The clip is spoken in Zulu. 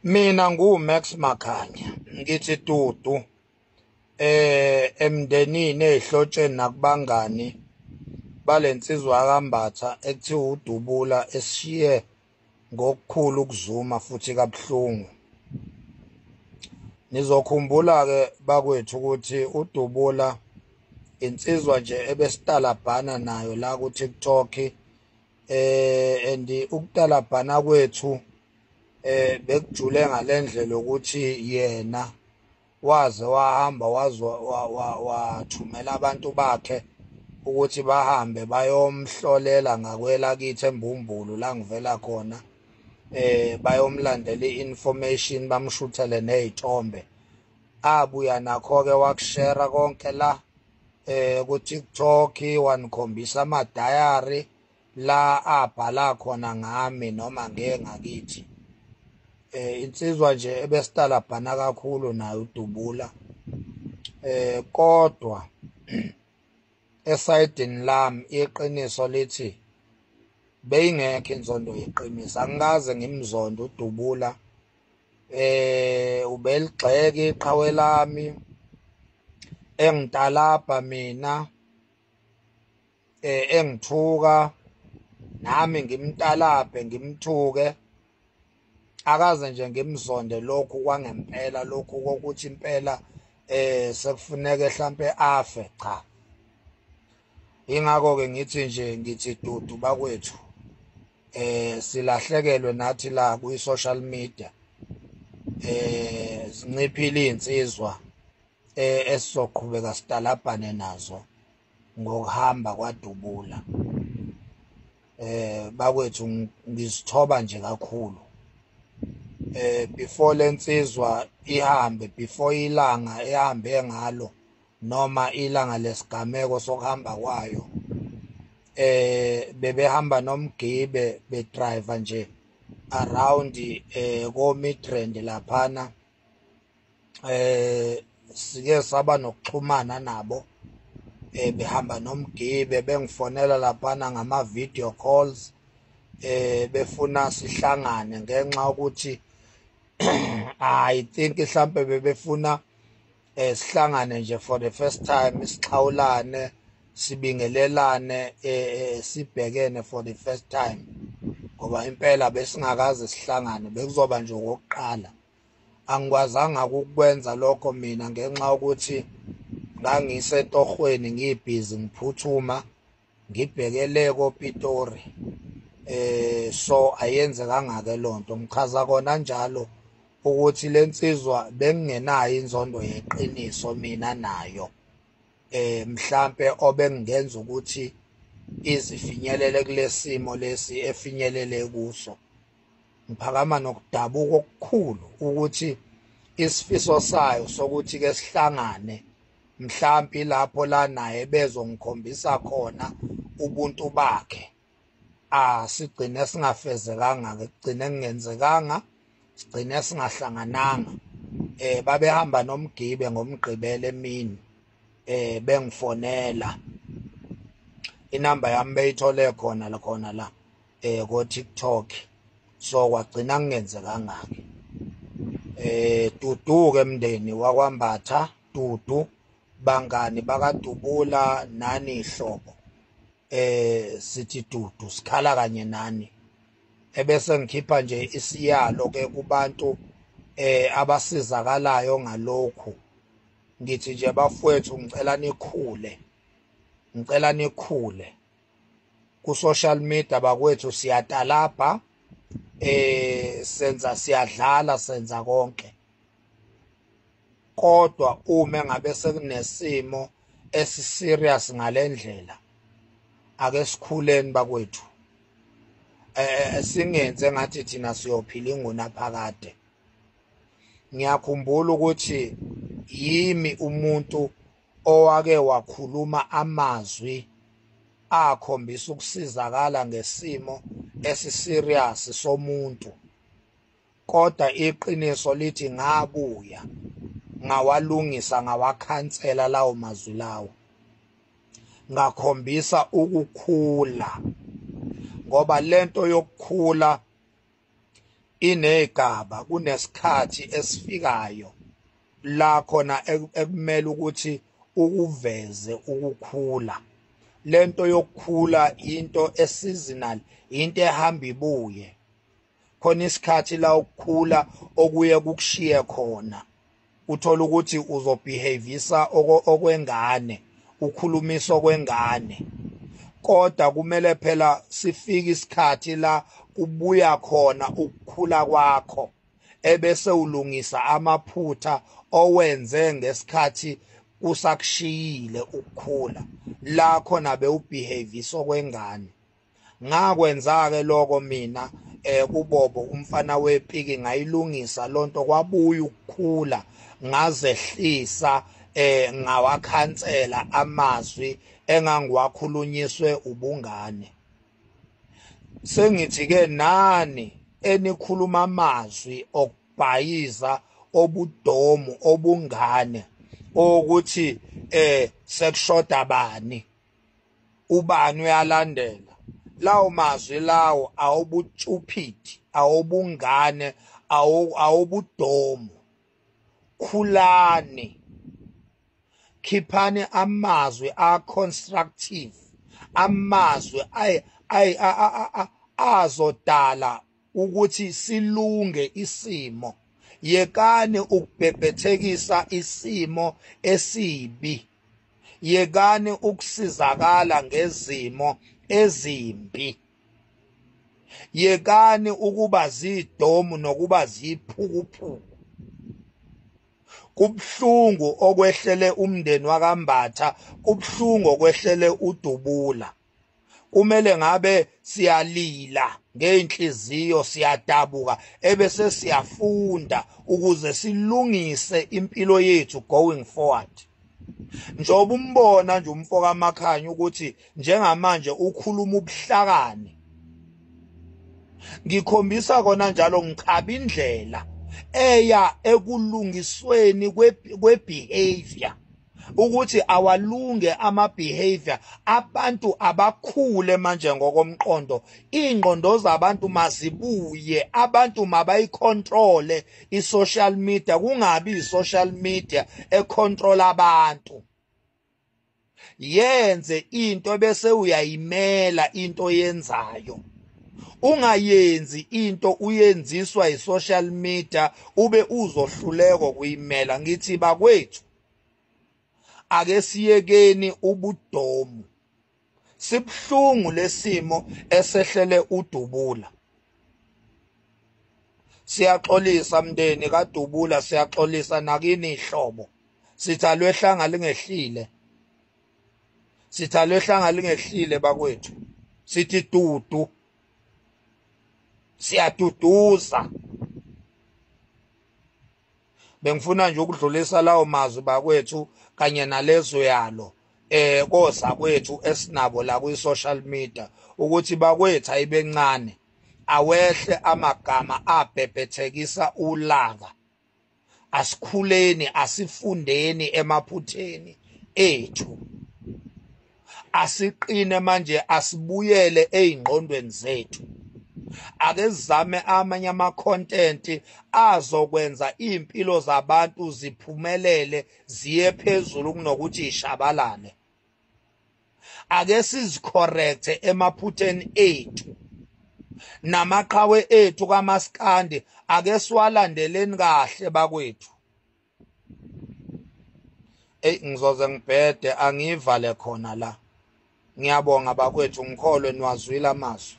Mina ngu Max Makhanya, ngithi dudu emndenini, ezihlotsheni nakubangani balensizwa kaMbatha ekuthiwa uDubula, esishiye ngokukhulu ukuzuma futhi kabuhlungu. Nizokhumbula ke bakwethu ukuthi uDubula insizwa nje ebesitalabhana nayo la ku TikTok, and ukutalabhana kwethu bekujule ngalendlela ukuthi yena waze wahamba wathumela abantu bakhe ukuthi bahambe bayomhlolela ngakwelakithi eMbumbulu la ngivela khona, bayomlandela i-information, bamshuthele nezithombe. Abuya nakho ke wakushare konke la ku TikTok, wanikhombisa ama diary la abhala khona ngami noma ngeke ngakithi. Insizwa nje ebesitalabhana kakhulu nayo uDubula, kodwa esayidini lami iqiniso lithi beyingekho inzondo yeqiniso. Angikaze ngimzondo uDubula, ubeligxeka iqhawe lami engitalabha mina, engithuka nami ngimtalabhe ngimthuke. Akaze nje ngimzonde lokhu kwangempela, lokhu kokuthi impela sekufuneka mhlambe afe, cha. Ingakho ke ngithi nje ngithi dudu bakwethu, silahlekelwe nathi la kwi social media, zinciphile insizwa esizoqhubeka sitalabhane nazo ngokuhamba kwaDubula. Bakwethu ngizithoba nje kakhulu. Before lensizwa ihambe, before ilanga ehambe ngalo noma ilanga lesigameko sokuhamba kwayo, bebehamba nomgibe bedriver nje around ko Midrand laphana. Sike saba nokuxhumana nabo, behamba nomgibe bengifonela laphana ngama video calls, befuna sihlangane ngenxa ukuthi I think mhlambe bebefuna sihlangane nje for the first time, sixhawulane, sibingelelane, sibhekene for the first time, ngoba impela besingakaze sihlangane, bekuzoba nje okokuqala. Angikwazanga ukukwenza lokho mina ngenxa yokuthi ngangisetohweni ngibhizi ngiphuthuma ngibhekele koPitori, so ayenze kangake lonto. Ngichaza kona njalo ukuthi lensizwa bengingenayo inzondo yeqiniso mina nayo, mhlambe obengenza ukuthi izifinyelele kulesimo lesi efinyelele kuso. Ngiphakama nokudabuka okukhulu ukuthi isifiso sayo sokuthi ke sihlangane mhlambi lapho la naye bezongikhombisa khona ubuntu bakhe, asigcine singafezekanga, kugcine kungenzekanga, sigcine singahlangananga. Babehamba nomgibe ngomgqibelo emini, bengifonela inamba yami beyithole khona la khona la ko TikTok, so kwagcina kungenzekanga ke. Dudu ke mndeni wakwaMbatha, dudu bangani bakaDubula nani ihlobo, sithi dudu sikhala kanye nani. Ebese ngikhipha nje isiyalo ke kubantu abasizakalayo ngalokhu, ngithi nje bafowethu ngicela nikhule, ngicela nikhule ku social media bakwethu. Siyatalabha, senza, siyadlala, senza konke, kodwa uma ngabe sekunesimo esiserious ngalendlela, ake sikhuleni bakwethu, singenze ngathi thina siyophila ingunaphakade. Ngiyakhumbula ukuthi yimi umuntu owake wakhuluma amazwi akhombisa ukusizakala ngesimo esiserious somuntu, kodwa iqiniso lithi ngabuya ngawalungisa, ngawakhansela lawo mazwi lawo, ngakhombisa ukukhula, ngoba lento yokukhula Inegaba, kunesikhathi esifikayo la khona ekumele ukuthi ukuveze ukukhula. Lento yokukhula into eseasonal, into ehamba ibuye. Khona isikhathi la ukukhula okuye kukushiye khona, uthola ukuthi uzobehavisa okwengane, ukhulumisa okwengane. Kodwa kumele phela sifike isikhathi la kubuya khona ukukhula kwakho, ebese ulungisa amaphutha owenze ngesikhathi kusakushiyile ukukhula, la khona bewubehavisa okwengane. Ngakwenza ke lokho mina kuBobo umfana wepiki, ngayilungisa lonto, kwabuya ukukhula, ngazehlisa, ngawakhansela amazwi engangiwakhulunyiswe ubungane. Sengithi ke nani enikhuluma amazwi okubhayiza obudomu obungane, ukuthi sekushoda bani, ubani uyalandela, lawo mazwi lawo awubustupid, awubungane, awubudomu. Khulani, khiphani amazwi a-constructive, amazwi azodala ukuthi silunge isimo. Yekani ukubhebhethekisa isimo esibi, yekani ukusizakala ngezimo ezimbi, yekani ukuba zidomu nokuba ziphukuphuku. Kubhlungu okwehlele umndeni wakaMbatha, kubhlungu okwehlele uDubula. Kumele ngabe siyalila ngeinhliziyo, siyadabuka, ebese siyafunda ukuze silungise impilo yethu going forward. Njengoba umbona nje umfo kaMakhanya ukuthi njengamanje ukhuluma ubuhlakani, ngikhombisa kona njalo ngichaba indlela eya ekulungisweni kwe-behavior, ukuthi awalunge ama-behavior abantu, abakhule manje ngokomqondo. Ingqondo zabantu mazibuye, abantu mabayicontrole i-social media, kungabi i-social media econtrol abantu. Yenze into bese uyayimela into oyenzayo, ungayenzi into uyenziswa i-social media ube uzohluleka ukuyimela. Ngithi bakwethu, ake siyekeni ubudomu. Sibhlungu lesimo esehlele uDubula. Siyaxolisa mndeni kaDubula, siyaxolisa nakini ihlobo. Sithi alwehlanga lingehlile, sithi alwehlanga lingehlile bakwethu, sithi dudu, siyaduduza. Bengifuna nje ukudlulisa lawo mazwi bakwethu kanye nalezo yalo koza kwethu esinabo la kwi social media, ukuthi bakwethu ayibencane, awehle amagama abhebhethekisa ulaka. Asikhuleni, asifundeni emaphutheni ethu, asiqine manje, asibuyele eyingqondweni zethu. Ake sizame amanye ama-content azokwenza impilo zabantu ziphumelele, ziye phezulu kunokuthi ishabalale. Ake sizicorrecte emaphutheni ethu namaqhawe ethu kaMaskandi, ake siwalandeleni kahle bakwethu. Ey, ngizoze ngibhede, angivale khona la. Ngiyabonga bakwethu, ngikholwe niwazwile amazwi.